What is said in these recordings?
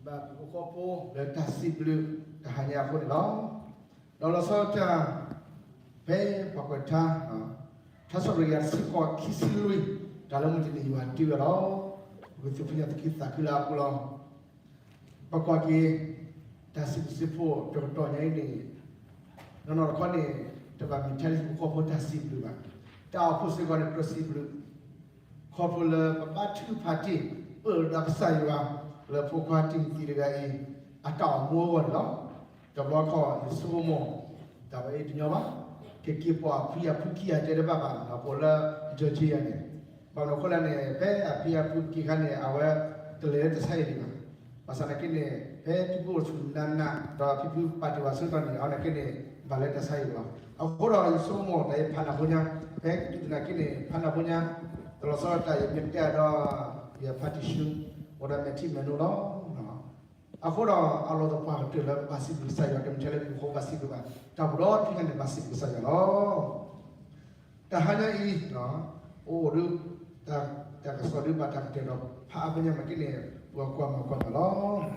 ဘၣ်ပှၤဟီၣ်ခိၣ်ဖိလၢတၢ်စံးဘျုးတဟါညါအဃိန့ၣ်လီၤ. ဒီးလီၤဆီဒၣ်တၢ် ဖဲပှၤကွဲးထါ ထါစံးပတြၢၤ ယၤတဆံဃိးခံဆံလွံၢ် တၢ်လၢမုၢ်တနံၤယွၤတ့ဝဲလီၤ. ပကသူၣ်ဖှံသးညီသးခုလၢအပူၤလီၤ. ပကွၢ်က့ၤ တၢ်စံးဘျုးစံးဖှိၣ်တကတီၢ်ညါအံၤန့ၣ် နီၢ်နီၢ်တခီန့ၣ် တဘၣ်မ့ၢ်ထဲလၢဟံၣ်ဖိဃီဖိတၢ်စံးဘျုးဘၣ်. တၢ်အိၣ်ဖှိၣ်စ့ၢ်ကီးန့ၣ် ကြၢးစံးဘျုး ခီဖျိလၢပဘါထုကဖၣ်တ့ၢ် ပၢၢ်ဒီးကစၢ်ယွၤ လၢဖိခွါတံၤမသံတဂၤအံၤ အတၢ်အိၣ်မူအဂီၢ်န့ၣ်လီၤ. တဘျီခီ ယဆိကမိၣ် တၢ်ဝဲအံၤတညီဘၣ်, ကက့ၤပိာ်အဖံအဖုခံဂၤတဲတဘၣ်ဘၣ် ပအိၣ်လၢအကၠီကၠ့ယၤန့ၣ်, ဘၣ်မနုၤအဃိလဲၣ်န့ၣ် ဖဲအဖံအဖုက့ၤခါန့ၣ် အဝဲတလဲၤလၢတၢ်ဆါဟံၣ်ဒံးဘၣ်. ဘၣ်ဆၣ်သနာ်က့န့ၣ် ဖဲဖံဖုအိၣ်ဆူၣ်နးနး ဒီးဖံဖုပာ်တ့ၢ်ဝဲဆၢကတီၢ်န့ၣ် အဝဲသနာ်က့န့ၣ် ဘၣ်လၢတၢ်ဆါဟံၣ်လီၤ. အဃိဒီးယဆိကမိၣ်တၢ်အံၤဖးနၢ်ဖိညါ, ဖဲဒုးသနာ်က့န့ၣ် ဖးနၢ်ဖိညါ, တလီၤဆီဒၣ်တၢ်ယမ့ၢ်တဲဒီး ယဖါတံၢ်ဆူ အိၣ်ဒီးမဲာ်ထံမဲာ်နိလီၤ. အဃိဒီးအလီၢ်တပှၢ်ကတၢၢ်လၢဘၣ်စံးဘျုးကစၢ်ယွၤ တမ့ၢ်ထဲလၢဟံၣ်ဖိဃီဖိဘၣ်စံးဘျုးဘၣ်, တၢ်အိၣ်ဒီးခံခါန့ၣ်ဘၣ်စံးဘျုးကစၢ်ယွၤလီၤ. တဟါညါအံၤ အိၣ်ဒုး တၢ်ကစီၣ်ဒုးဘၣ်တၢ်ကတဲာ်ဒီးဖးအါဖိညါမ့ၢ်က့န့ၣ် ပှၤကွၢ်မၤကွၢ်မၤလီၤ.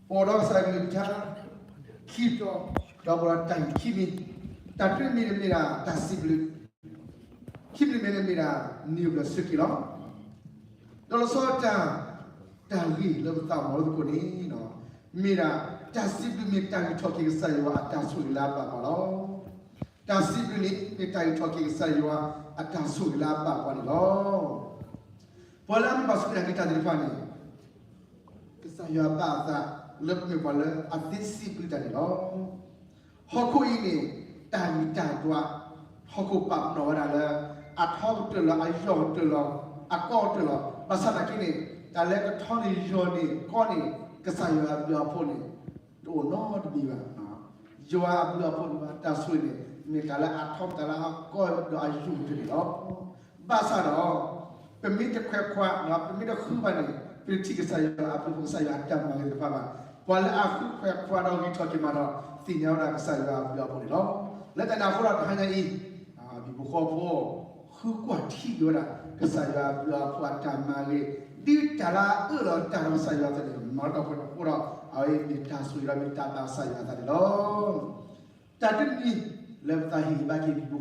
ပအိၣ်ဒီးကစၢ်ယွၤကလုၢ်ကထါ ခံတီၤ ဒီးပအိၣ်ဒီးတၢ်ဂ့ၢ်ခံမံၤ, တၢ်တမံၤန့ၣ်မ့ၢ်ဒၣ်တၢ်စံးဘျုး, ခံမံၤန့ၣ်မ့ၢ်ဒၣ် နံၣ်ဘျၢၣ်ဆၢက့ၤလီၤ. ဒီးလီၤဆီဒၣ်တၢ် တၢ်ဂ့ၢ်လၢပသးအိၣ်မၤလိသကိးန့ၣ် မ့ၢ်ဒၣ် တၢ်စံးဘျုးမ့ၢ်တၢ်ဂံၢ်ထီၣ်က့ၤကစၢ်ယွၤအတၢ်ဆိၣ်ဂ့ၤလၢအဘၣ်ပှၤလီၤ. တၢ်စံးဘျုးန့ၣ် မ့ၢ်တၢ်ဂံၢ်ထီၣ်က့ၤကစၢ်ယွၤအတၢ်ဆိၣ်ဂ့ၤလၢအဘၣ်ပှၤန့ၣ်လီၤ. ပှၤလၢအမ့ၢ်ဘၣ်စူၢ်က့ၤနာ်က့ၤတၢ်သ့ၣ်တဖၣ်န့ၣ် ကစၢ်ယွၤဘၣ်အသးလၢပမ့ၢ်ပှၤလၢအသ့စံးဘျုးတၢ်န့ၣ်လီၤ. ဟီၣ်ခိၣ်အံၤန့ၣ် တၢ်ဂ့ၢ်တၢ်ဒွး ဟီၣ်ခိၣ်ပာ်ပနီၣ်ဝဲဒၣ်လၢ အထီကတၢၢ်လီၤ, အယီၢ်ကတၢၢ်လီၤ, အကီကတၢၢ်လီၤ. ဘၣ်ဆၣ်သနာ်က့န့ၣ် တၢ်လၢကထီန့ၣ် ယီၢ်န့ၣ် ကီန့ၣ် ကစၢ်ယွၤအဘျုးအဖှိၣ်န့ၣ် တအိၣ်နီတမံၤဘၣ်. ယွၤအဘျုးအဖှိၣ်န့ၣ် တၢ်ဆိၣ်ဂ့ၤန့ၣ် မ့ၢ်တၢ်လၢအထီ တၢ်လၢအကီဒီးအယီၢ်ကတၢၢ်န့ၣ်လီၤ. ဘၣ်ဆၣ်ဒီး ပမ့ၢ်တခွဲးခွါ ပမ့ၢ်တဃုဘၣ်န့ၣ် ပတထံၣ်ကစၢ်ယွၤအဘျုးအဖှိၣ် ကစၢ်ယွၤအတၢ်မၤဂ့ၤသ့ၣ်တဖၣ်ဘၣ်. ပှၤလၢအဃုခွဲးခွါဒီးဂံၢ်ထီၣ်က့ၤမၤထီၣ် သ့ၣ်ညါဝဲဒၣ်ကစၢ်ယွၤအဘျုးအဖှိၣ်န့ၣ်လီၤ. လၢတၢ်န့ၣ်အဃိဒီးတဟါညါအံၤ ဟံၣ်ဖိဃီဖိ ဃုကွၢ်ထံက့ၤဝဲဒၣ် ကစၢ်ယွၤအဘျုးအဖှိၣ်အတၢ်မၤဂ့ၤ, ဒ်တၢ်လၢအအၢၣ်လီၤတၢ်ဒီးကစၢ်ယွၤအသိးန့ၣ် မၤလီၤတံၢ်အဃိဒီး အဝဲအံၤမ့ၢ်တၢ်ဆိၣ်ဂ့ၤဒီးမ့ၢ်တၢ်ဘၣ်ကစၢ်ယွၤအသးန့ၣ်လီၤ. တၢ်တမံၤလၢပသးဟ့ၣ်ဂံၢ်ဘါက့ၤဟံၣ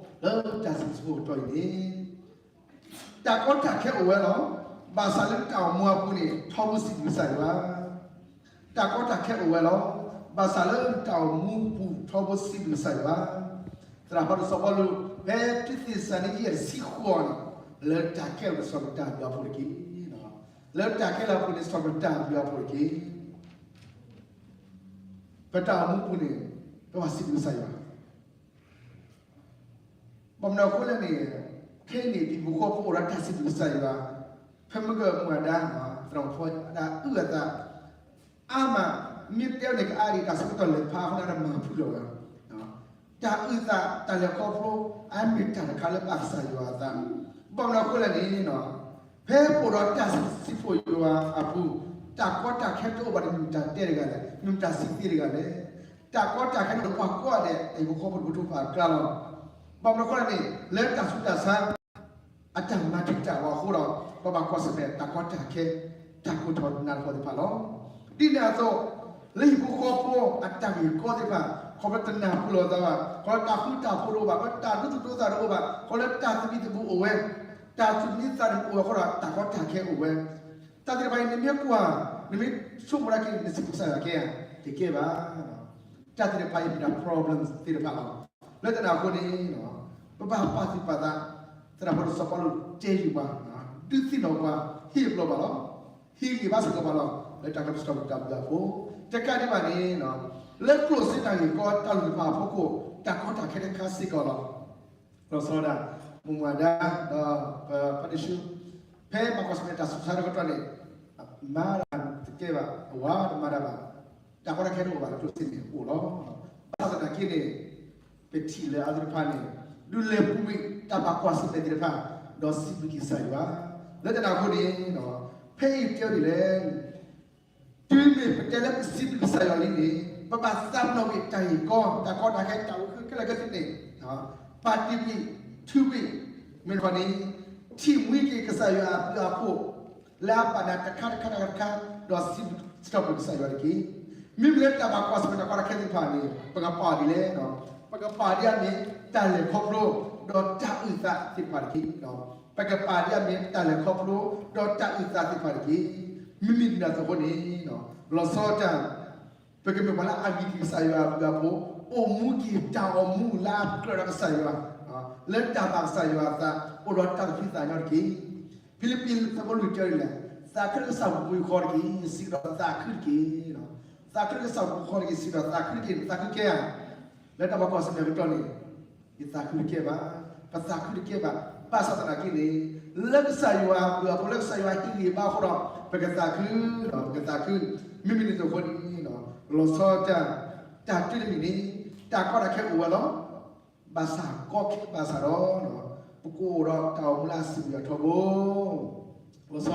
်ဖိဃီဖိ လၢတၢ်စံးဆၢကတီၢ်အံၤန့ၣ် တၢ်ကီတၢ်ခဲအိၣ်ဝဲလီၤ. ဘၣ်ဆၣ်လၢတၢ်အိၣ်မူအပူၤန့ၣ် ထီဘိစံးဘျုးကစၢ်ယွၤ တၢ်ကီတၢ်ခဲအိၣ်ဝဲလီၤ. ဘၣ်ဆၣ်လၢတၢ်အိၣ်မူပူၤထီဘိစံးဘျုးကစၢ်ယွၤ. သရၣ်ဖးဒိၣ်စီၤပီလူး ဖဲတံၤသ့းစၤလနံယဲၢ်တဆံဃိးန့ၣ် လၢတၢ်ခဲအိၣ်န့ၣ် စံးထီၣ်ပတြၢၤတၢ်အဘျုးအဖှိၣ်တက့ၢ်. လၢတၢ်ခဲလၢာ်အပူၤန့ၣ် စံးထီၣ်ပတြၢၤတၢ်အဘျုးအဖှိၣ်တက့ၢ်. ပတၢ်အိၣ်မူပူၤန့ၣ် ပဘၣ်စံးဘျုးကစၢ်ယွၤ ဘၣ်မနုၤအဃိလဲၣ်န့ၣ် ခဲအံၤန့ၣ် ဟံၣ်ဖိဃီဖိအိၣ်ဒီးတၢ်စံးဘျုးကစၢ်ယွၤ, ဖဲမုၢ်ဂီၤမုၢ်ဝါဒၣ် သရၣ်ဖိအဒၣ်အုၣ်အသး အါမး မ့ၢ်တဲန့ၣ်ကအါဒံး တၢ်ဆၢကတီၢ်လဲၤဖးအဃိန့ၣ်မၤဖုၣ်လီၤဝဲ တၢ်အုၣ်သး တၢ်လဲၤခီဖျိ အမ့ၢ်တၢ်တခါလၢဘၣ်ကစၢ်ယွၤအသး, ဘၣ်မနုၤအဃိလဲၣ်န့ၣ် ဖဲပအိၣ်ဒီးတၢ်စံးဘျုးစံးဖှိၣ်ယွၤအပူၤ တၢ်ကီတၢ်ခဲတအိၣ်ဘၣ်န့ၣ် မ့ၢ်တၢ်တဲတဂၤလဲၣ်, မ့ၢ်တၢ်စံးသ့တဂၤလဲၣ်. တၢ်ကီတၢ်ခဲန့ၣ် ပှၤကိးဂၤဒဲး ဟံၣ်ဖိဃီဖိတကထိဘၣ်အကျါလီၤ. ဘၣ်မနုၤအဃိလဲၣ်န့ၣ် လၢတၢ်ဆူးတၢ်ဆါ အတၢ်မၤတံာ်တာ်ပှၤအဃိဒီး ပဘၣ်ကွၢ်ဆၢၣ်မဲာ်တၢ်ကီတၢ်ခဲ တၢ်ကိးထီၣ်နၢ်တဖၣ်သ့ၣ်တဖၣ်လီၤ. ဒ်န့ၣ်အသိး လၢဟံၣ်ဖိဃီဖိအတၢ်ဂ့ၢ်ကီသ့ၣ်တဖၣ် ခီဖျိတနၢ်ပၢၢ်လိာ်သးဘၣ်, ခီဖျိတၢ်ဃူတၢ်ဖိးတအိၣ်ဘၣ်, ခီဖျိတၢ်ဒိသူၣ်ဒိသးတအိၣ်ဘၣ်, ခီဖျိတၢ်သဘံၣ်သဘုၣ်အိၣ်ဝဲ, တၢ်သူၣ်မံသးမုာ်အိၣ်ဝဲအဃိဒီး တၢ်ကီတၢ်ခဲအိၣ်ဝဲ. တၢ်သ့ၣ်တဖၣ်အံၤ နမ့ၢ်ကွၢ် နမ့ၢ်ဆိကမိၣ်ဒၣ်က့ၤ နစံးဘျုးကစၢ်ယွၤကဲဧါ, တကဲဘၣ်. တၢ်သ့ၣ်တဖၣ်အံၤမ့ၢ်ဒၣ် problems သ့ၣ်တဖၣ်လီၤ. လၢတၢ်န့ၣ်အဃိန့ၣ် ပဘၣ်ပာ်သူၣ်ပာ်သး, သရၣ်ဖးဒိၣ်စီၤပီလူးတဲဃုာ်ပှၤ, ဒုးသ့ၣ်နီၣ်ပှၤ, ဟ့ၣ်ပလီၢ်ပှၤလီၤ. ဟ့ၣ်ဂံၢ်ဘါစ့ၢ်ကီးပှၤလီၤ. လၢတၢ်ကစံးထီၣ်ပတြၢၤတၢ်ဘျုးအဖှိၣ်, တကးဒံးဘၣ်န့ၣ် လၢကျိၣ်စ့တၢ်ဂ့ၢ်ကီတၢ်လုၢ်တဖၣ်အဖီခိၣ် တၢ်ကီတၢ်ခဲတခါစ့ၢ်ကီးလီၤ. လီၤဆီဒၣ် မုၢ်မွၢ်ဒါ ဒီးပဖါတံၢ်ဆူ ဖဲပှၤကွၢ်ဆၢၣ်မဲာ်တၢ်ဆူးတၢ်ဆါတကတီၢ်န့ၣ် မၤတၢ်တကဲဘၣ်, အဝၤတမၤတၢ်ဘၣ်, တၢ်ကီတၢ်ခဲတအိၣ်ဘၣ်လၢကျိၣ်စ့န့ၣ်အိၣ်လီၤ. ဘၣ်ဆၣ်သနာ်က့န့ၣ် ပထံၣ်လၢအသ့ၣ်တဖၣ်န့ၣ် ဒုးလဲၤပူၤကွံာ်တၢ်ဘၣ်ကွၢ်ဆၢၣ်မဲာ်သ့ၣ်တဖၣ် ဒီးစံးဘျုးက့ၤကစၢ်ယွၤ. လၢတၢ်န့ၣ်အဃိန့ၣ် ဖဲအံၤတဲဝဲဒ်လဲၣ် တုၤမ့ၢ်ပတဲလၢပစံးဘျုးကစၢ်ယွၤလံန့ၣ် ပဘၣ်သးပ့ၤနီၣ်ကွံာ်တၢ်ဂ့ၢ်ကီ တၢ်ကီတၢ်ခဲ တၢ်အိၣ်ဃုာ်ခဲလၢာ်ခဲဆ့န့ၣ် ပာ်တ့ၢ်ကွံာ် ထုးကွံာ် မ့ၢ်တခီန့ၣ် ထံၣ်မှံက့ၤကစၢ်ယွၤအဘျုးအဖှိၣ် လၢအပာ်နၤတခါတခါတခါတခါ, ဒီးစံးထီၣ်ပတြၢၤကစၢ်ယွၤတက့ၢ်. မ့မ့ၢ်လၢတၢ်ဘၣ်ကွၢ်ဆၢၣ်မဲာ်တၢ်ကီတၢ်ခဲသ့ၣ်တဖၣ်န့ၣ် ပကပာ်အီၤဒ်လဲၣ်. ပကပာ်အီၤဒ်အမ့ၢ် တၢ်လဲၤခီဖျိ ဒီးတၢ်အုၣ်သးသ့ၣ်တဖၣ်တက့ၢ်. ပကပာ်အီၤဒ်အမ့ၢ် တၢ်လဲၤခီဖျိ ဒီးတၢ်အုၣ်သးသ့ၣ်တဖၣ်တက့ၢ်. မ့မ့ၢ်ဒ်န့ၣ်အသိးအဃိန့ၣ်, လီၤဆီဒၣ်တၢ် ပကမ့ၢ်ပှၤလၢအဂံၢ်က့ၤကစၢ်ယွၤအဘျုးအဖှိၣ်, အိၣ်မူက့ၤတၢ်အိၣ်မူလၢအကြၢးဒီးကစၢ်ယွၤ, လၢတၢ်ဘၣ်ကစၢ်ယွၤအသး အိၣ်ဒီးတၢ်သူၣ်ဖှံသးညီတက့ၢ်. ဖံလံးပံးသၢဖိလွံၢ်တဲဒ်လဲၣ်, သးခုလၢကစၢ်ပူၤဃီတက့ၢ်, စံးကဒီးသးခုတက့ၢ်. သးခုလၢကစၢ်ပူၤဃီတက့ၢ်, စံးကဒီးသးခုတက့ၢ်. သးခုကဲဧါ. လၢတၢ်ဘၣ်ကွၢ်ဆၢၣ်မဲာ်အကတီၢ်န့ၣ် ယသးခုတကဲဘၣ်, ပသးခုတကဲဘၣ်. ဘၣ်ဆၣ်သနာ်က့န့ၣ်, လၢကစၢ်ယွၤအဘျုးအဖှိၣ် လၢကစၢ်ယွၤဟ့ၣ်ဂံၢ်ဘါအဃိဒီး ပကသးခု, ပကသးခု. မ့မ့ၢ်ဒ်သိးအဃိန့ၣ်, လီၤဆီဒၣ်တၢ်, တၢ်တမံၤန့ၣ် တၢ်ကီတၢ်ခဲအိၣ်ဝဲလီၤ. ဘၣ်ဆၣ်ကီခဲဘၣ်ဆၣ်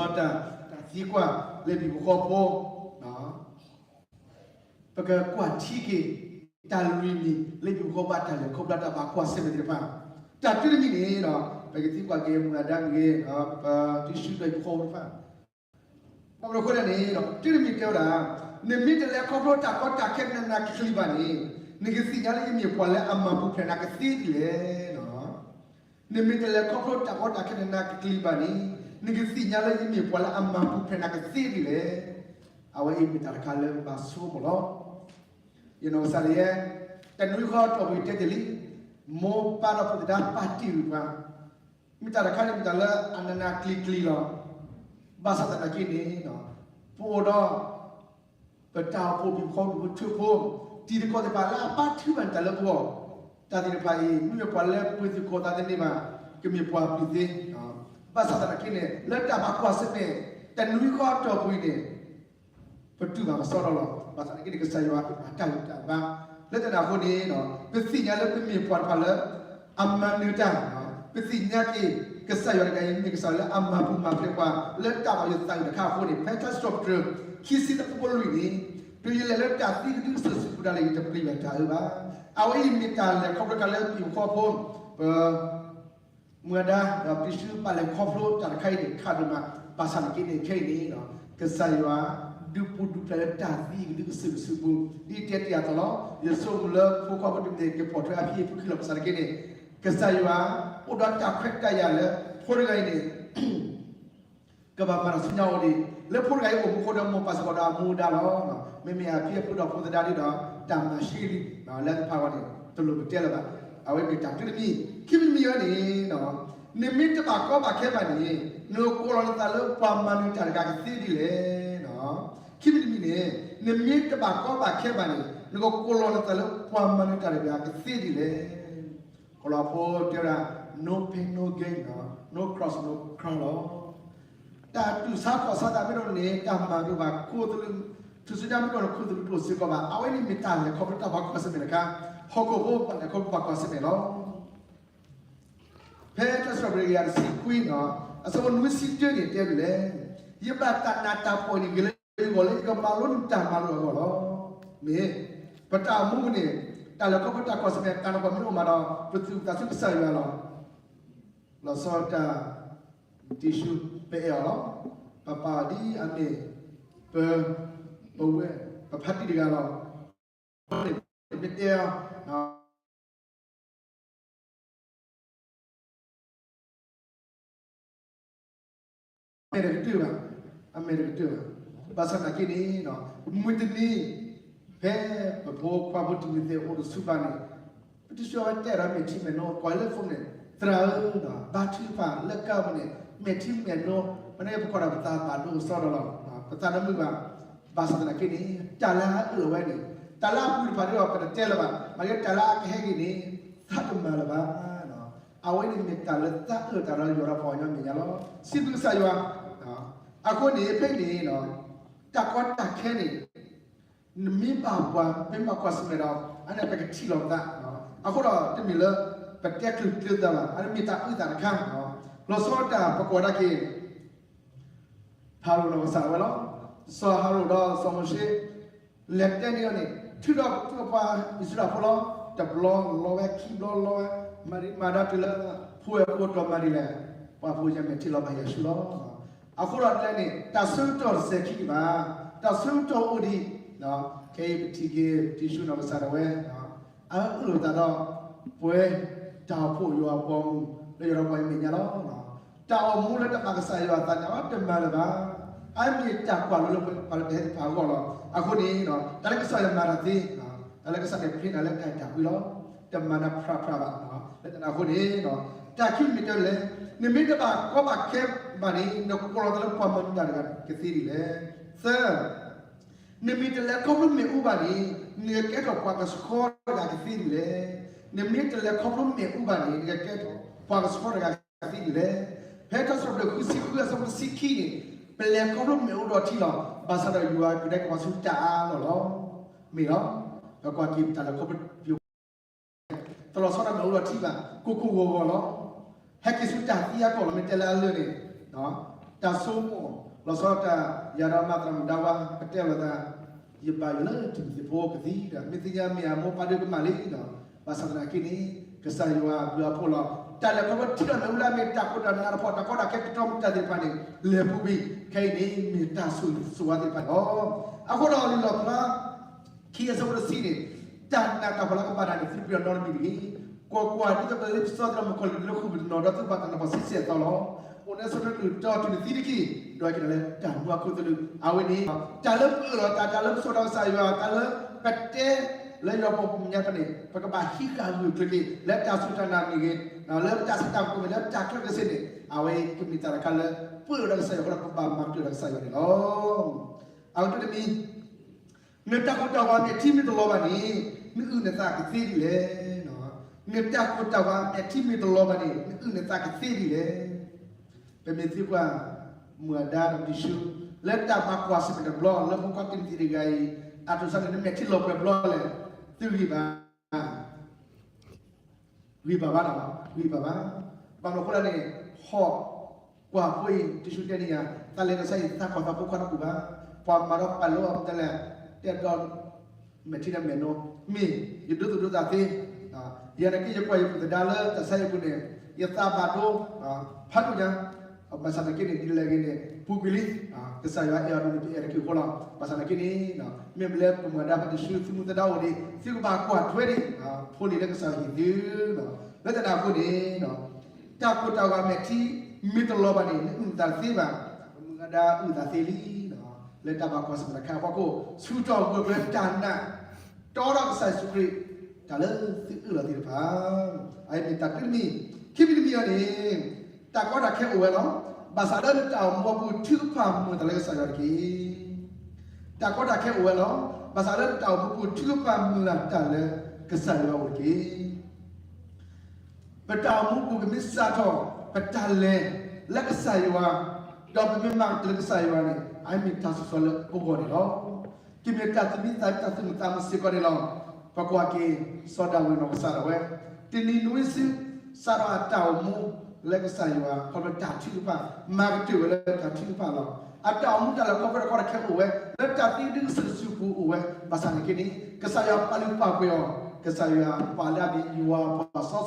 ဒီး ပကအိၣ်ဒီးတၢ်အိၣ်မူလၢအစံးဘျုးအထီဘိ. လီၤဆီဒၣ်တၢ်, တၢ်သံကွၢ်လၢဟံၣ်ဖိဃီဖိ ပကကွၢ်ထံက့ၤ တၢ်လွံၢ်မံၤလၢဟံၣ်ဖိဃီဖိအတၢ်လဲၤခီဖျိတၢ်ဘၣ်ကွၢ်ဆၢၣ်မဲာ်သ့ၣ်တဖၣ်. တၢ်တမံၤန့ၣ်ဒီး ပကသံကွၢ်က့ၤမုၢ်အဒါမ့ၢ်ဂ့ၤ, ပတံၤဆှၢဒီးဟံၣ်ဖိဃီဖိတဖၣ်. ဘၣ်မနုၤအဃိလဲၣ်န့ၣ်, တမံၤတဲဝဲဒၣ်, နမ့ၢ်တလဲၤခီဖျိတၢ်ကီတၢ်ခဲနးနးကကလံၤဘၣ်န့ၣ်, နကသ့ၣ်ညါလၢယမ့ၢ်ပှၤလၢအမၤပူၤဖျဲးနၤကသ့ဒ်လဲၣ်. နမ့ၢ်တလဲၤခီဖျိတၢ်ကီတၢ်ခဲနးနးကကလံၤဘၣ်န့ၣ်, နကသ့ၣ်ညါလၢယမ့ၢ်ပှၤလၢအမၤပူၤဖျဲးနၤကသ့ဒ်လဲၣ်. အဝဲအံၤမ့ၢ်တၢ်တခါလၢဘၣ်ဆိကမိၣ်လီၤ. ယနီၢ်ကစၢ်ဒၣ်ယဲ, တနွံဃီအတီၢ်ပူၤတဲတ့ၢ်လံ, မိၢ်ပၢ်ဒီးဖိသဒါပာ်တ့ၢ်ကွံာ်ပှၤ, မ့ၢ်တၢ်တခါန့ၣ်မ့ၢ်တၢ်လၢအနးနးကလံၤကလံၤလီၤ. ဘၣ်ဆၣ်သနာ်က့န့ၣ်, ပအိၣ်ဒီး ပတၢ်အိၣ်ဖှိၣ်ပူၤဖိထၢဖိ, တံၤသကိးသ့ၣ်တဖၣ်လၢအဘါထုကဖၣ်န့ၢ်တၢ်လၢပဂီၢ်, တၢ်သ့ၣ်တဖၣ်အံၤ မ့မ့ၢ်ပှၤလၢပှ့ၤသကိးသးသ့န့ၣ်ဘၣ်, ကမ့ၢ်ပှၤပျံၤသ့. ဘၣ်ဆၣ်သနာ်က့န့ၣ် လၢတၢ်ဘၣ်ကွၢ်ဆၢၣ်မဲာ် တနွံဃီအတီၢ်ပူၤအံၤန့ၣ် ပတူၢ်ဘၣ်ကစီဒီလီၤ. ဘၣ်ဆၣ်သနာ်က့န့ၣ် ကစၢ်ယွၤအတၢ်ဂံၢ်တၢ်ဘါ, လၢတၢ်န့ၣ်အဃိန့ၣ်, ပသ့ၣ်ညါလၢပမ့ၢ်ပှၤတဖၣ်လၢ အမၤနၢၤတၢ်, ပသ့ၣ်ညါက့ၤ ကစၢ်ယွၤတဂၤအံၤ မ့ၢ်ကစၢ်ယွၤလၢအမၤပူၤမၤဖျဲးပှၤ လၢတၢ်ဘၣ်ယိၣ်သးအုးတခါအဃိန့ၣ်, ဖဲထါစံးထီၣ်ပတြၢၤ ခံဆံသၢဖိလွံၢ်န့ၣ်, တုၤယလဲၤလၢတၢ်သံကဒုကစၢၢ်စုပူၤဒၣ်လဲာ် ယတပျံၤဘၣ်တၢ်အၢဘၣ်. အဝဲအံၤမ့ၢ်တၢ်လဲၤခီဖျိတခါလၢပဟံၣ်ဖိဃီဖိ, ပ မုၢ်အဒါ ဒီးပတံၤဆှၢဘၣ်လဲၤခီဖျိတၢ်တခါအံၤန့ၣ် ခးဒိၣ်မး, ဘၣ်ဆၣ်သနာ်က့န့ၣ် ခဲအံၤန့ၣ်, ကစၢ်ယွၤ ဒုးပူၤဒုးဖျဲးလၢတၢ်သံကဒုကစၢၢ်စုပူၤ, ဒ်တဲတ့ၢ်အသိးလီၤ. ယဆိကမိၣ်လၢဖိခွါဖိတမံၤန့ၣ် ကပိာ်ထွဲအဖံအဖုခုလီၤ. ဘၣ်ဆၣ်သနာ်က့န့ၣ်, ကစၢ်ယွၤ အိၣ်ဒီးတၢ်ခွဲးတၢ်ယာ်လၢ ဖိတဂၤအံၤန့ၣ် ကဘၣ်မၤတၢ်ဆူညါအိၣ်ဒံး, လၢဖိတဂၤအံၤအိၣ်မူအဃိဒီး မိၢ်ပၢ်စ့ၢ်ကီးဒီးအမူအဒါလီၤ. မ့မ့ၢ်အဖံအဖုဒီးဖိသဒါဒ်ဒီး တၢ်မၤရှ့လံ, လၢတဖၣ်အဂီၢ်န့ၣ် တလိၣ်ပတဲလၢၤဘၣ်. အဝဲမ့ၢ်တၢ်တမံၤ, ခံမံၤတမံၤအံၤန့ၣ်, နမ့ၢ်တဘၣ်ကီဘၣ်ခဲဘၣ်န့ၣ်, နကကိးလီၤနသးလၢပှၤမၤနၢၤတၢ်တဂၤကသ့ဒ်လဲၣ်. ခံမံၤတမံၤန့ၣ်, နမ့ၢ်တဘၣ်ကီဘၣ်ခဲဘၣ်န့ၣ်, နကကိးလီၤနသးလၢပှၤမၤနၢၤတၢ်တဂၤကသ့ဒ်လဲၣ်. ကီၤလၤဖိတဲဝဲဒၣ်, no pain, no gain, no cross, no crown လီၤ. တၢ်တူၢ်ဆါခီၣ်ဆါသးမ့ၢ်တအိၣ်န့ၣ် တၢ်မၤတအိၣ်ဘၣ်, ခိၣ်သလုး, ထူၣ်စုညါမ့ၢ်တအိၣ်န့ၣ် ခိၣ်သလုးတအိၣ်စ့ၢ်ကီးဘၣ်. အဝဲန့ၣ်မ့ၢ်တၢ်လဲၤခီဖျိတၢ်ဘၣ်ကွၢ်ဆၢၣ်မဲာ်တခါ, ဟီၣ်ခိၣ်ဖိဘၣ်လဲၤခီဖျိဘၣ်ကွၢ်ဆၢၣ်မဲာ်လီၤ. ဖဲထါစံးထီၣ်ပတြၢၤတကယၤတဆံခွံန့ၣ်, အဆၢဖိနွံဆံတၢန့ၣ် တဲဒ်လဲၣ်, ယဘၣ်တၢ်နးတၢ်ဖှီၣ်န့ၣ် ဂ့ၤလၢယဂီၢ်လၢယကမၤလိနတၢ်မၤလိာ်အဂီၢ်လီၤ. မ့ၢ်, ပတၢ်အိၣ်မူပူၤန့ၣ်, တၢ်လဲၤခီဖျိတၢ်ကွၢ်ဆၢၣ်မဲာ်တၢ်နးတၢ်ဖှီၣ်မ့ၢ်အိၣ်မးဒီး ပသူၣ်ပသးဆူကစၢ်ယွၤလီၤ. လီၤဆီတၢ်, တံၤဆှၢ, ပအဲၣ်အီၤလီၤ. ပပာ်အီၤဒ်အမ့ၢ်, ပ, ပဝဲ, ပဖါတံၢ်တဂၤလီၤ. မ့ၢ်တဲအီၤ အမဲာ်တကတၢၢ်ဘၣ်, အမဲာ်တကတၢၢ်ဘၣ်. ဘၣ်ဆၣ်သနာ်က့န့ၣ်, မုၢ်တနံၤ, ဖဲပဖိခွါဖိတနံၤသ့ၣ်အိၣ်တဆူဘၣ်န့ၣ်, ပတံၤဆှၢဝဲတဲဒီးမဲာ်ထံမဲာ်နိ, ကွၢ်လၢ phone န့ၣ်, သရၣ်ဧၢ, ဘါထုကဖၣ်လၢကါပူၤန့ၣ် မဲာ်ထံမဲာ်နိ, မ့ၢ်န့ၣ်ပကွၢ်ဒီးပသးဘၣ်ဒိကစီဒီလီၤ. ပသးတမုာ်ဘၣ်. ဘၣ်ဆၣ်သနာ်က့န့ၣ်, တၢ်လၢအအၢၣ်လီၤဝဲန့ၣ်, တၢ်လၢအပူၤတဖၣ်ဒီးပတတဲလၢၤဘၣ်, မ့ၢ်လၢတၢ်လၢအကဟဲက့ၤန့ၣ်, သးတမၤလၢၤဘၣ်. အဝဲန့ၣ်မ့ၢ်တၢ်လၢသးအၢၣ်တၢ်လၢယွၤဒီးပှၤကညီမဲာ်ညါလီၤ. စံးဘျုးကစၢ်ယွၤ. အဃိန့ၣ် ဖဲန့ၣ်, တၢ်ကီတၢ်ခဲန့ၣ်, နမ့ၢ်ဘၣ်ပှၤ, မ့ၢ်ဘၣ်ကွၢ်ဆၢၣ်မဲာ်ဒီး, အန့ၣ်ပကထံၣ်လီၤပသး. အဃိဒီးတမ့ၢ်လၢ ပတဲကျၢၤကျၢၤသးဘၣ်, အန့ၣ်မ့ၢ်တၢ်အုၣ်သးတခါ. လီၤဆီတၢ်ပကွၢ်ဒၣ်က့ၤ ဖၤရိၤနီၢ်ကစၢ်ဒၣ်ဝဲလီၤ. စီၤဖၤရိၤဒီးစီၤမိၤၡ့ လဲၤတဲန့ၢ်အီၤန့ၣ်, ထုးထီၣ်ပှၤအံၣ်စရ့လးဖိလီၤ. တဘျီလီၤဝဲ, ခံဘျီလီၤဝဲ, မၤဒံးမၤဒါတုၤလၢ ဖိဝဲၢ်ဖိတီၤမၤဒ်လဲၣ်, ပှၤဖိယမဲာ်ထံလီၤဘၣ်ယၤဆူလီၤ. အဃိဒီးဒ်လဲၣ်န့ၣ် တၢ်ဆၢကတီၢ်တစဲးခံဒံးဘၣ်, တၢ်ဆၢကတီၢ်အိၣ်ဒံး, ခဲအံၤပထံၣ်က့ၤ တံၤဆူနီၢ်ကစၢ်ဒၣ်ဝဲ အအၢၣ်လီၤသးဒီး ပှဲၤ တၢ်အိၣ်ဖှိၣ်ယွၤအပှၤမုၢ် လၢယွၤဒီးပှၤအမဲာ်ညါလီၤ. တၢ်အိၣ်မူလၢတၢ်ဘၣ်ကစၢ်ယွၤအသးန့ၣ် အတမၤလၢၤဘၣ်. အမ့ၢ်တၢ်ကွၢ်လိလၢပှၤလၢပဟဲသ့ၣ်တဖၣ်အဂီၢ်လီၤ. အဃိန့ၣ် တၢ်လၢကစၢ်ယွၤမၤတၢ်သ့, တၢ်လၢကစၢ်န့ၣ် ပျ့ၤနၤလၢတၢ်အဲၣ်တၢ်ကွံလီၤ. တမၤနၤဖြးဖြးဘၣ်. လၢတၢ်န့ၣ်အဃိန့ၣ် တၢ်ခံမံၤတၢ်လဲၣ်, နမ့ၢ်တဘၣ်ကီဘၣ်ခဲဘၣ်န့ၣ် နကကိးလီၤသးလၢပှၤမၤနၢၤတၢ်တဂၤကသ့ဒ်လဲၣ်. သၢ နမ့ၢ်တလဲၤခီဖျိမ့ၣ်အူဘၣ်န့ၣ် နကကဲထီၣ်ပှၤကဆှီတဂၤကသ့ဒ်လဲၣ်. နမ့ၢ်တလဲၤခီဖျိမ့ၣ်အူဘၣ်န့ၣ် နကကဲထီၣ်ပှၤကဆှီတဂၤကသ့ဒ်လဲၣ်. ဖဲထါစံးထီၣ်ပတြၢၤဃုဆံဃုအဆၢဖိတဆံခံန့ၣ် ပလဲၤခီဖျိမ့ၣ်အူဒီးထံလီၤ. ဘၣ်ဆၣ်ဒီးယွၤကဒဲကဝီၤဆူတၢ်အါလီၢ်လီၤ. မ့ၢ်လီၤ. ပကွၢ်က့ၤပတၢ်လဲၤခီဖျိ တလီၤဆီဒၣ်မ့ၣ်အူဒီးထံဘၣ်, ကိၢ်ကိၢ်ဂီၤဂီၤလီၤ. ဟဲက့ၤဆူတၢ်သံအါကီၢ်လီၤ. မ့ၢ်တဲလၢအလၢၢ်န့ၣ် တၢ်ဆိကမိၣ် လီၤဆီဒၣ်တၢ် ယၤဒီးမၤသရၣ်မုၣ်ဒါဝါ ပတဲလီၤသး ယဘၣ်ယိၣ်လၢထံၣ်မသ့ၣ်ဖိကသံဒီး မ့ၢ်သ့ၣ်ညါမ့ၢ်အမိၢ်ပၢ်ဒုကမၣ်လံဒီး ဘၣ်ဆၣ်သနာ်က့န့ၣ် ကစၢ်ယွၤဘျုးအဖှိၣ်လီၤ. တၢ်လဲၤခီဖျိထံဒီးမ့ၣ်အူလၢအမ့ၢ်တၢ်ခိၣ်တၢ်နးတဖၣ် တၢ်ကီတၢ်ခဲကတီၢ်မုၢ်တၢ်သ့ၣ်တဖၣ်န့ၣ် လဲၤပူၤကွံာ် ခဲအံၤန့ၣ် မ့ၢ်တၢ်ဆိၣ်ဂ့ၤဆိၣ်ဝါသ့ၣ်တဖၣ်လီၤ. အဃိဒီးလံာ်လီၣ်ဖျါ ခံအဆၢဖိတဆံန့ၣ် တၢ်နာ်တၢ်ဖှီၣ်လၢကဘၣ်တၢ်န့ၣ် သုတပျံၤနီတမံၤတဂ့ၤ. ကွၢ်ကွၢ်, ဒ်သိးပလၢပစီသရၣ်မုၣ်ခီၣ်လ့ၣ်လၢဃုာ်ပတနီၤဒီး သုကဘၣ်တၢ်နးဖှီၣ်ဆံဆဲၣ်အသီလီၤ. အိၣ်လၢစီၤထီၣ်ကလုၢ်တီ တုၤနသံတက့ၢ်, ဒွးက့ၤနၤလၢတၢ်မူအခိၣ်သလုး အဝဲန့ၣ် တၢ်လၢပအၢၣ်လီၤတၢ်, တၢ်လၢပစိာ်ထီၣ်ကစၢ်ယွၤ, တၢ်လၢပတဲလၢယွၤပမဲာ်ညါတဖၣ်န့ၣ် ပကဘၣ်ဟံးဃာ်ဂၢၢ်ကျၢၤက့ၤ လၢတၢ်စူၢ်တၢ်နာ်မ့ၢ်ဂ့ၤ, လၢပတၢ်ဆူးတၢ်ကိၢ်မ့ၢ်ဂ့ၤ, လၢတၢ်ချၢကစ့န့ၣ် အဝဲကမ့ၢ်တၢ်တခါလၢ ပအၢၣ်လီၤဒီးကစၢ်ယွၤအဃိဒီး ပဘၣ်မၤကတၢၢ်ဒီးကစၢ်ယွၤန့ၣ်လီၤ. အဝဲတမံၤ နတၢ်ကိၢ်တၢ်ဂီၤအမဲာ်ထံမ့ၢ်တလီၤဘၣ်န့ၣ် နအုၣ်နသးကသ့ဒ်လဲၣ်. နတၢ်ကိၢ်တၢ်ဂီၤအမဲာ်ထံမ့ၢ်တလီၤဘၣ်န့ၣ် နအုၣ်နသးကသ့ဒ်လဲၣ်. ပမ့ၢ်သံကွၢ် မုၢ်အဒါဒီးတံၤဆူ လၢတၢ်ဘၣ်ကွၢ်ဆၢၣ်မဲာ်တဘျီ လၢဖိခွါတံၤမသ့းတဂၤအံၤ အတိၢ်ဆါန့ၣ် နမဲာ်ထံလီၤပှဲၤဘျီလဲၣ်, သုဂံၢ်ဘါ ဂံၢ်ဘါဘၣ်နီၤ, ဂံၢ်ဘါဘၣ်. ဘၣ်မနုၤအဃိလဲၣ်န့ၣ် ဟီၣ်ကွၢ်ဖိအံၤ တံၤဆူတဲန့ၢ်ယၤ သးလဲၤကစၢ်အံၤ သးကီၢ်သးဖိခွါတပူၤဘၣ်. ပှၤမၤဒီးပာ်လၢအီၤ မ့ၢ်တဲလဲၣ် တဲဒီး မဲာ်ထံဒီးမဲာ်နိ မ့ၢ်ယဒိသူၣ်ဒိသးသ့, ယၤန့ၣ်က့ ယကွၢ်ယပုၢ်သဒါလၢတၢ်ဆါဟံၣ်ပူၤန့ၣ် ယသးဘၣ်ဒိ ဖးဒိၣ်ညါ, ဘၣ်ဆၣ်သနာ်က့န့ၣ် ဒ်လဲၣ်ဂ့ၤန့ၣ် ပူၤကွံာ်လံ, ကစၢ်ယွၤအဲၣ်အီၤဒ်န့ၣ် ပအဲၣ်တက့ၢ်အဃိလီၤ. ဘၣ်ဆၣ်သနာ်က့န့ၣ် မ့ၢ်ပလဲၤပမုၢ်အဒါဖဲတံၤဆူ သုမူသဒါအိၣ်န့ၣ် သုကဘၣ်ကွၢ်ထွဲဒံး ဖိလံၤလၢကစၢ်ယွၤဟ့ၣ်သု, လၢတၢ်န့ၣ်အဃိန့ၣ် တၢ်ကိၢ်တၢ်ဂီၤအမဲာ်ထံ မ့ၢ်တလီၤဘၣ်န့ၣ် နအုၣ်နသးတသ့ဘၣ်. ပမုၢ်အဒါအုၣ်သးသ့လံ, လၢတၢ်ဘၣ်ကွၢ်ဆၢၣ်မဲာ်တခါအဖီခိၣ် ဆူၣ်ထီၣ်ဂၢၢ်ကျၢၤတၢ်နာ် တီဒီးကစၢ်ယ့ၣ်ၡူးခရံာ် တၢ်လၢသုအၢၣ်လီၤသ့ၣ်တဖၣ်, အအံၤမ့ၢ်တၢ်တမံၤ, ခံမံၤတမံၤအံၤန့ၣ် တၢ်ကီတၢ်ခဲအိၣ်ဝဲလီၤ. ဘၣ်ဆၣ်လၢနတၢ်အိၣ်မူအပူၤ ထုကဖၣ်မုၢ်လၢ်တၢ်လၢကစၢ်ယွၤတက့ၢ်. တၢ်ကီတၢ်ခဲအိၣ်ဝဲလီၤ. ဘၣ်ဆၣ်လၢနတၢ်အိၣ်မူအပူၤ ထုကဖၣ်မုၢ်လၢ်တၢ်လၢကစၢ်ယွၤအိၣ်တက့ၢ်. ပတၢ်အိၣ်မူအပူၤ ပမ့ၢ်စးထီၣ် ပတၢ်လဲၤလၢကစၢ်ယွၤ, ဒီးပမ့ၢ်မၤကတၢၢ်လၢကစၢ်ယွၤန့ၣ် အမ့ၢ်တၢ်ဆိၣ်ဂ့ၤလၢပဂီၢ်န့ၣ်လီၤ. ကမ့ၢ်တၢ်သူၣ်မံသးမံ တၢ်သူၣ်မုာ်သးမုာ်စ့ၢ်ကီးန့ၣ်လီၤ. ပကွၢ်က့ၤ စီၤဒၤဝံးနီၢ်ကစၢ်ဒၣ်ဝဲ, တနံၤနွံစု စးထီၣ်အတၢ်အိၣ်မူလၢကစၢ်ယွၤ ခီဖျိတၢ်ထုကဖၣ်, မၤကတၢၢ်ဝဲလၢတၢ်ထုကဖၣ်လီၤ. အတၢ်အိၣ်မူတၢ်လဲၤခီဖျိတၢ်ကီတၢ်ခဲအိၣ်ဝဲ, လၢတၢ်သံဒုကစၢၢ်တစုပူၤအိၣ်ဝဲ, ဘၣ်ဆၣ်သနာ်က့န့ၣ် ကစၢ်ယွၤပာ်လုၢ်ပာ်ပှ့ၤအီၤ, ကစၢ်ယွၤပာ်လၢအမ့ၢ်ယွၤပှၤစီဆ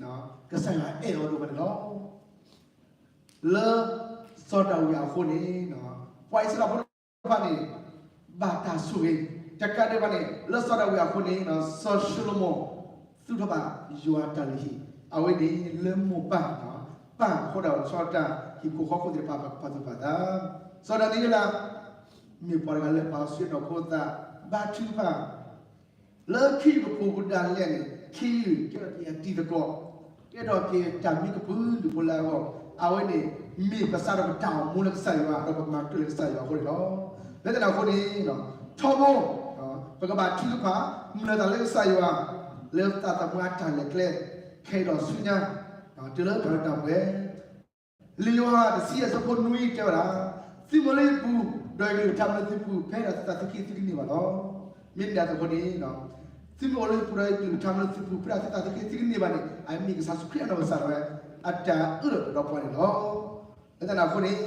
ှံ, ကစၢ်ယွၤအဲၣ်အီၤဒိၣ်မးန့ၣ်လီၤ. လၢစီၤဒၤဝံးအဃိန့ၣ် ပှၤအံၣ်စရ့လးဖိတဖၣ်န့ၣ် ဘၣ်တၢ်ဆိၣ်ဂ့ၤ, တကးဒံးဘၣ်န့ၣ် လၢစီၤဒၤဝံးအဃိန့ၣ် စီၤၡလိၤမိၣ် သူၣ်ထီၣ်ဘၣ်ယွၤအတၢ်လုၢ်ဟံၣ်, အဝဲန့ၣ်လၢမိၢ်ပၢ်, ပၢ်အဃိဒီး လီၤဆီဒၣ်တၢ် ဟံၣ်ဖိဃီဖိသ့ၣ်တဖၣ် ပာ်သူၣ်ပာ်သး, စီၤဒၤနံးယ့လး မ့ၢ်ပှၤတဂၤလၢပှၤဆှၢနီၢ်ခိသး ဘါထုကဖၣ် လၢခ့ယုၢ်ကဖိဒၣ်လဲာ်န့ၣ် ခ့ယုၢ်ကဲထီၣ်က့ၤအတံၤသကိး, ကဲထီၣ်က့ၤတၢ်မံကပုၢ်လုၢ်ဖိလၢအဂီၢ်, အဝဲန့ၣ် မ့ၢ်ပစးထီၣ်ပတၢ်အိၣ်မူလၢကစၢ်ယွၤ ဒီးပမၤကတၢၢ်လၢကစၢ်ယွၤအဃိန့ၣ်လီၤ. လၢတၢ်န့ၣ်အဃိန့ၣ် ထီဘိ ပကဘၣ်ထုကဖၣ် မုၢ်လၢ်တၢ်လၢကစၢ်ယွၤ လၢပသးသမူအတၢ်လဲၤကျဲ ခဲအံၤဒီးဆူညါ တုၤလၢတၢ်လၢတၢ်ပှဲၤ လံာ်ယိၤဟၣ်တဆံယဲၢ်အဆၢဖိနွံတဲဝဲဒၣ်, သုမ့ၢ်အိၣ်လၢယပူၤ ဒီးယကလုၢ်ကထါမ့ၢ်လၢသုပူၤ ဖဲဒၣ်သုသးသုခံသုကန့ၢ်ဘၣ်လီၤ. မ့မ့ၢ်ဒ်အသိးအဃိန့ၣ် သုမ့ၢ်အိၣ်လၢယပူၤဒီးယကလုၢ်ကထါမ့ၢ်လၢသုပူၤ ဖဲဒၣ်သုသးသုခံသုကန့ၢ်ဘၣ်န့ၣ် အမ့ၢ်ကစၢ်ယ့ၣ်ၡူးခရံာ်အနီၢ်ကစၢ်ဒၣ်ဝဲ အတၢ်အၢၣ်လီၤဒီးပှၤန့ၣ်လီၤ. လၢတၢ်န့ၣ်အဃိန့ၣ်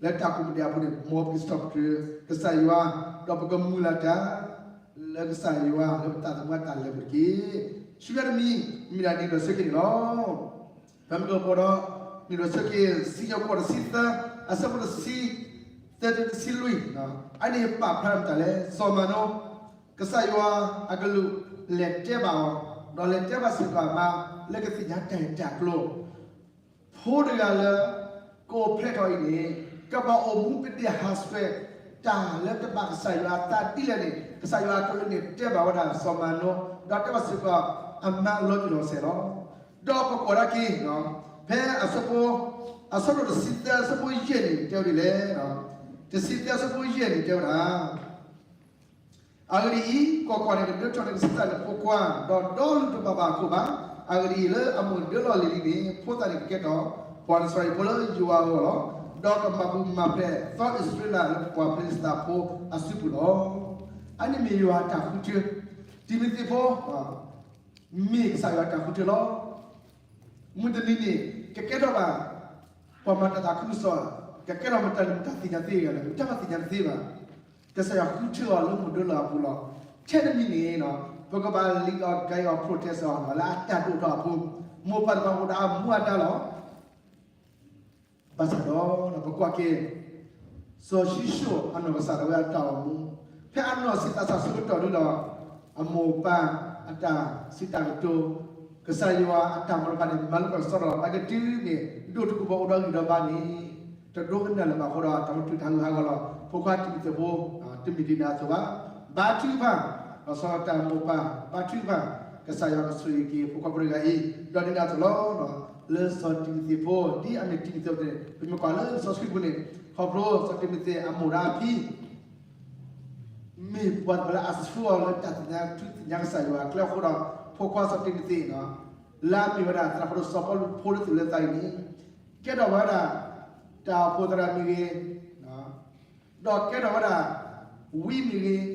လၢတၢ်ကိးမံၤဒဲးအပူၤန့ၣ် မ်ပကစံးထီၣ်ပတြၢၤကစၢ်ယွၤ ဒီးပကမုၢ်လၢ်တၢ် လၢကစၢ်ယွၤ လၢပသးသမူအတၢ်လဲၤပူၤတက့ၢ်. ဆူညါတမံၤ မ့ၢ်ဒၣ်နံၣ်ဒီးဆၢက့ၤန့ၣ်လီၤ. ဖဲမုၢ်ကီၢ်ပီၤဒီး နံၣ်ဒီးဆၢက့ၤ စံၣ်ညီၣ်ကွီၢ်တဆံသၢ အဆၢဖိတဆံ, သၢတုၤတဆံလွံၢ်, အန့ၣ်ပာ်ဖျါမတၤလဲၣ်, စီၤမၤနိ, ကစၢ်ယွၤအကလူးလဲၤတဲဘၣ်အီၤ, ဒီးလဲၤတဲဘၣ်စ့ၢ်ကီးအမါလၢကသ့ၣ်ညါတၢ်ဂ့ၢ်တၢ်ကျိၤ ဖိတဂၤလၢ ကအိၣ်ဖျဲၣ်ထီၣ်အံၤန့ၣ် ကဘၣ်အိၣ်မူပဒ့ၣ်ဟးဆှဲး တၢ်လၢတဘၣ်ကစၢ်ယွၤအသးဒ်လဲၣ်န့ၣ် ကစၢ်ယွၤအကလူးန့ၣ်တဲဘၣ်ဝဲဒၣ်စီၤမၤနိ ဒီးတဲဘၣ်စ့ၢ်ကီးအမါလီၤတံၢ်လီၤဆဲးလီၤ. ဒီးပကွၢ်ဒၣ်က့ၤ ဖဲအဆၢဖိ, အဆၢဒိၣ်တဆံသၢ အဆၢဖိယဲၢ်န့ၣ် တဲဝဲဒ်လဲၣ်, တဆံသၢ အဆၢဖိယဲၢ်န့ၣ် တဲဝဲဒၣ် အဂ့ၢ်ဒ်အံၤ, ကွၢ်ကွၢ်, နကဒၢထီၣ်နကစၢ်နဖိခွါ, ဒီးဒီလူၤတဘၣ်ဘၣ်အခိၣ်ဘၣ်. အဂ့ၢ်ဒ်အံၤ, လၢအမိၢ်ဒၢလီၤလံၤလံၤန့ၣ် ဖိသၣ်န့ၣ်ကကဲထီၣ်ပှၤနစၤရ့းဖိလၢယွၤအဂီၢ်လီၤ. ဒီးကမၤပူၤမၤဖျဲးသီအံၣ်စရ့လးလၢပှၤဖလ့ၡသးဖိအစုပူၤလီၤ. အန့ၣ်မ့ၢ်ယွၤအတၢ်ဃုထၢ, တံၤမသ့းဖိ မ့ၢ်ကစၢ်ယွၤအတၢ်ဃုထၢလီၤ. မုၢ်တနံၤန့ၣ် ကကဲထီၣ်ဘၣ် ပှၤမၤတၢ်သးခုကစီၣ်, ကကဲထီၣ်မတၤမတၤသ့ၣ်ညါသ့ဂၤလဲၣ်, မတၤမၤသ့ၣ်ညါတသ့ဘၣ်. ကစၢ်ယွၤဃုထၢအီၤလၢမိၢ်ဒၢလီၤအပူၤလီၤ. ထဲတမံၤန့ၣ် ပကဘၣ် lead အီၤ guide အီၤ protect အီၤ လၢအတၢ်ဒိၣ်ထီၣ်အပူၤ, မိၢ်ပၢ်တဖၣ်အိၣ်ဒီးအမူအဒါလီၤ. ဘၣ်ဆၣ်ဒီး ပကွၢ်က့ၤ စီၤၡံၣ်စိၣ်အနီၢ်ကစၢ်ဒၣ်ဝဲအတၢ်အိၣ်မူ, ဖဲအနီၢ်ဆံးသးစၢ်ဆၢကတီၢ်ဒုဒီး အမိၢ်အပၢ်အတၢ်စံးတၢ်ကတိၤ, ကစၢ်ယွၤအတၢ်မၤတဖၣ်န့ၣ် မၤလၢပှဲၤကစီဒီး ပကတုၤန့ၣ် ဒိၣ်တကူၣ်ဘၣ်အိၣ်ဒီးဂံၢ်ဒီးဘါန့ၣ် တဒိကနၣ်လၢၤဘၣ်အဃိဒီး တၢ်မၤတုၤတၢ်ဟးဂူာ်ဟးဂီၤလီၤ. ဖိခွါတံၤမသ့းဖိ တမ့ၢ်ဒ်န့ၣ်အသိးဘၣ်. ဘါထုကဖၣ်, ဒီးစီၤတၢ်မိၢ်ပၢ် ဘါထုကဖၣ်, ကစၢ်ယွၤကဆိၣ်ဂ့ၤက့ၤဖိခွါဖိတဂၤအံၤ ဒီးဒ်န့ၣ်အသိးလီၤ. လၢစီၤတံၤမသ့းဖိ ဒ်အမ့ၢ်တံၤမသ့းအသိးန့ၣ် ပမ့ၢ်ကွၢ်လၢလံာ်စီဆှံပူၤန့ၣ် ခီဖျိစီၤတံၤမသ့းအမိၢ်ဒီးအဖံ မ့ၢ်ပှၤတဖၣ်လၢအဆှၢအီၤလၢတၢ်သ့ၣ်ညါထုသ့ၣ်ညါကစၢ်ယွၤအကျဲအဃိဒီး ဖိခွါစီၤတံၤမသ့း လၢအမ့ၢ်ဝဲဒၣ်သရၣ်ဖီတစီၤပီလူးဖိလၢသူၣ်လၢသးအံၤန့ၣ် ကဲထီၣ်ဝဲဒၣ် တၢ်အိၣ်ဖှိၣ်သရၣ်မ့ၢ်ဂ့ၤ, ဒီးကဲထီၣ်ဝဲဒၣ် ဝံမ့ၢ်ဂ့ၤ,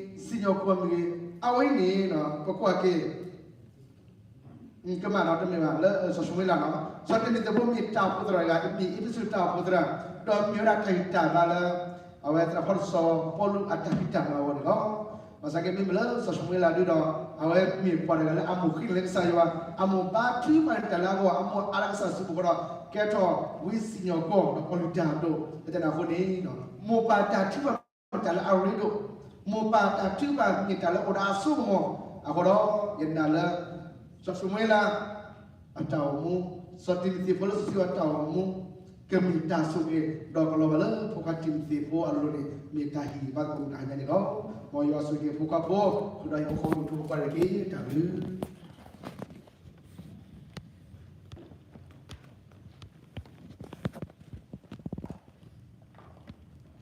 စံၣ်ညီၣ်ကွီၢ်မ့ၢ်ဂ့ၤ, အဝဲအံၤန့ၣ် ပကွၢ်က့ၤ ကမၣ်ဒီးတမ့ၢ်ဘၣ်လၢစီၤၡမူၤအ့လးနီၤ. စီၤတံၤမသ့းဖိမ့ၢ်တၢ်အိၣ်ဖှိၣ်သရၣ်တဂၤ မ့ၢ်အ့းဖ့းစူးတၢ်အိၣ်ဖှိၣ်သရၣ်, ဒီးမ့ၢ်ဝဲဒၣ်တၢ်ဂံၢ်တၢ်ဘါလၢ အဝဲသရၣ်ဖီတစီၤပီလူးအတၢ်ဖံးတၢ်မၤအဂီၢ်န့ၣ်လီၤ. ဘၣ်ဆၣ်က့မ့မ့ၢ်လၢစီၤၡမူၤအ့လးဒုဒီး အဝဲမ့ၢ်ပှၤတဂၤလၢအမိၢ်ဃ့န့ၢ်လၢကစၢ်ယွၤ, အမိၢ်ဘါထုကဖၣ်န့ၢ်တၢ်လၢအဂီၢ်, အမိၢ်အါလၢကစၢ်စုပူၤဃီဒီး ကဲထီၣ်ဝံစံၣ်ညီၣ်ကွီၢ်ဒီးပီလူးတၢ်ဒိၣ်, လၢတၢ်န့ၣ်အဃိန့ၣ် မိၢ်ပၢ်တၢ်ထုကဖၣ်မ့ၢ်တၢ်လၢအရ့ဒိၣ်, မိၢ်ပၢ်တၢ်ထုကဖၣ်မ့ၢ်တၢ်လၢအိၣ်ဒီးအစိကမီၤအဃိဒီး ယနာ်လၢ စီၤၡမူၤအ့လး အတၢ်အိၣ်မူ, စီၤတံၤမသ့းဖိလၢစီဆှံအတၢ်အိၣ်မူ ကမ့ၢ်တၢ်ဆိၣ်ဂ့ၤ ဒီးကလီၤဘၣ်လၢဖိခွါတံၤမသ့းဖိအလိၤန့ၣ် မ့ၢ်တၢ်ဟ့ၣ်ဂံၢ်ဘါသကိးမုၢ်တဟါညါန့ၣ်လီၤ. မ်ယွၤဆိၣ်ဂ့ၤဖိခွါဖိ ဃုာ်ဒီးဟံၣ်ဖိဃီဖိ မုၢ်ထူဖိခွါတက့ၢ်. တၢ်ဘျုး